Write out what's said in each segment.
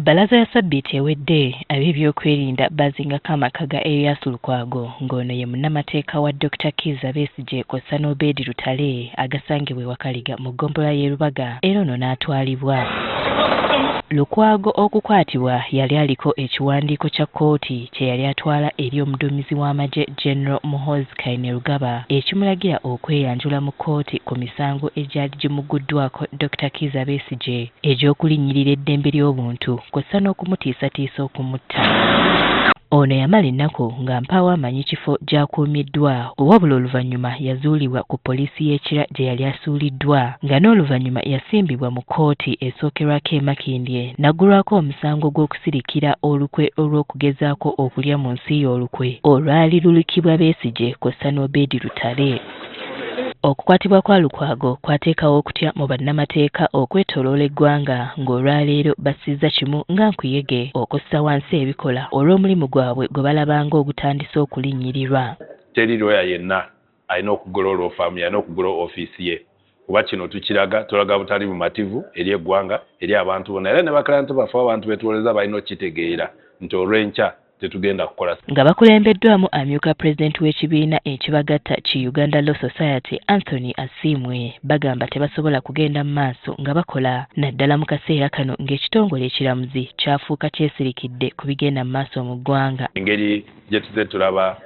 bbalaza ya ssabbiiti ewedde, ab'ebyokwerinda baazingako amaka ga Erias Lukwago ng'ono ye munnamateeka wa Dokita Kiiza Besigye kw'ossa n'Obeedi Lutale agasangibwa e Wakaliga mu ggombolola y'e Lubaga era ono n'atwalibwa. Lukwago okukwatibwa yali aliko ekiwandiiko kya kkooti kye yali atwala eri omuduumizi w'amagye General Muhoozi Kainerugaba ekimulagira okweyanjula mu kkooti ku misango egyali gimugguddwako Dokita Kiiza Besigye egy'okulinnyirira eddembe ly'obuntu kw'ossa n'okumutiisatiisa okumutta. Ono yamala ennaku nga mpaawo amanyi kifo gy'akuumiddwa wabula oluvannyuma yazuulibwa ku poliisi y'e Kira gye yali asuuliddwa nga n'oluvannyuma yasimbibwa mu kkooti esookerwako e Makindye n'aggulwako omusango gw'okusirikira olukwe olw'okugezaako okulya mu nsi ye olukwe olwali lulukibwa Besigye kw'ossa n'Obeedi Lutale. Okukwatibwa kwa Lukwago kwateekawo okutya mu bannamateeka okwetoloola eggwanga ng'olwaleero bassizza kimu nga nkuyege okussa wansi ebikola olw'omulimu gwabwe gwe balaba ng'ogutandise okulinnyirirwa. Teri looya yenna alina okuggulawo loofamu ye, alina okuggulawo ofiisi ye kuba kino tukiraga tulaga butali bumativu eri eggwanga, eri abantu bonna era ne baklayenti baffe abantu be tuwolereza balina okukitegeera nti olw'enkya tetugenda kukola. Nga bakulembeddwamu amyuka pulezidenti w'ekibiina ekibagatta ki Uganda Law Society Anthony Asiimwe bagamba tebasobola kugenda mu maaso nga bakola naddala mu kaseera kano ng'ekitongole ekiramuzi kyafuuka kyesirikidde ku bigenda mu maaso mu ggwanga. Engeri gye tuzze tulaba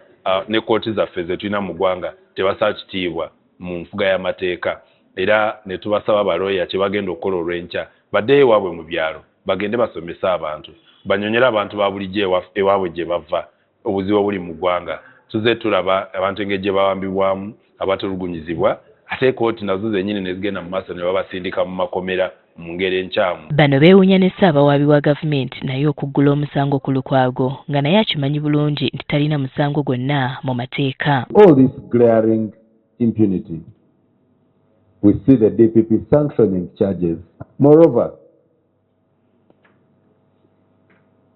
ne kkooti zaffe ze tulina mu ggwanga tebassa kitiibwa mu nfuga y'amateeka era ne tubasaba balooya kye bagenda okukola olw'enkya baddeyo ewaabwe mu byalo bagende basomese abantu, banyonyole abantu ba bulijjo ewaabwe gye bava obuzibu obuli mu ggwanga. Tuzze tulaba abantu engeri gye bawambibwamu, abatulugunyizibwa ate kkooti nazo zennyini ne zigenda mu maaso ne babasindika mu makomera mu ngeri enkyamu. Bano beewuunya ne Ssaabawaabi wa gavumenti naye okuggula omusango ku Lukwago nga naye akimanyi bulungi nti talina musango gwonna mu mateeka. All this glaring impunity, we see the DPP sanctioning charges. Moreover,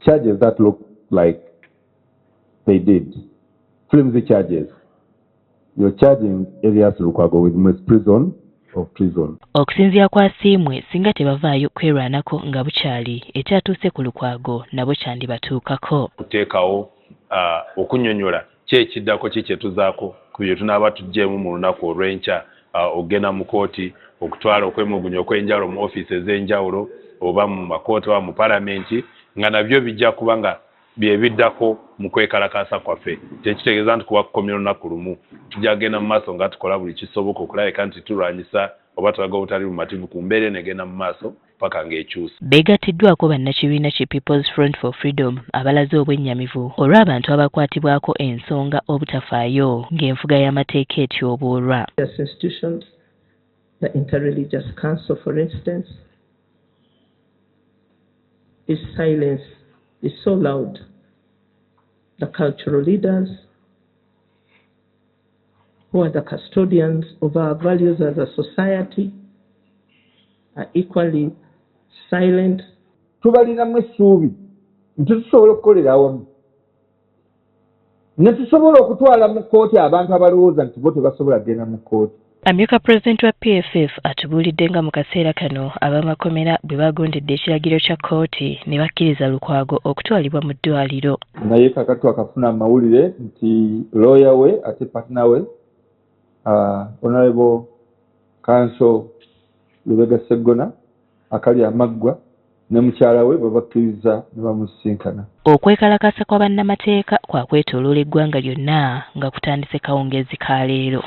charges that look like they did, flimsy charges. You're charging Erias Lukwago with misprison of treason. Okusinziira ku Asiimwe, singa tebavaayo kwerwanako nga bukyali, ekyatuuse ku Lukwago nabo kyandibatuukako. Kuteekawo okunyonyola ki ekiddako ki kye tuzaako ku bye tunaaba tuggyeemu mu lunaku olw'enkya okugenda mu kkooti okutwala okwemulugunya okw'enjawulo mu ofiisi ez'enjawulo oba mu makooti oba mu palamenti nga nabyo bijja kuba nga bye biddako mu kwekalakaasa kwaffe. Tekitegeeza nti kuba kukomya olunaku lumu. Tujja kugenda mu maaso nga tukola buli kisoboka okulabika nti tulwanyisa oba tulaga obutali bumativu ku mbeera eno egenda mu maaso paka ng'ekyuse. Beegattiddwako bannakibiina ki People's Front for Freedom abalaze obwennyamivu olw'abantu abakwatibwako ensonga obutafaayo ng'enfuga y'amateeka etyoboolwa. Institutions, the Interreligious Council for instance, its silence is so loud. The cultural leaders, who are the custodians of our values as a society, are equally silent. Tubalinamu essuubi nti tusobola okukolera awamu ne tusobola okutwala mu kkooti abantu abalowooza nti bo tebasobola kugenda mu kkooti. Amyuka pulezidenti wa PFF atubuulidde nga mu kaseera kano ab'amakomera bwe bagondedde ekiragiro kya kkooti ne bakkiriza Lukwago okutwalibwa mu ddwaaliro. Naye kaakati twakafuna amawulire nti looya we ate partner we Honorable Counsel Lubega Sseggona akali amaggwa ne mukyala we babakkiriza ne bamusisinkana. Okwekalakaasa kwa bannamateeka kwa kwetooloola eggwanga lyonna nga kutandise kawungeezi ka leero.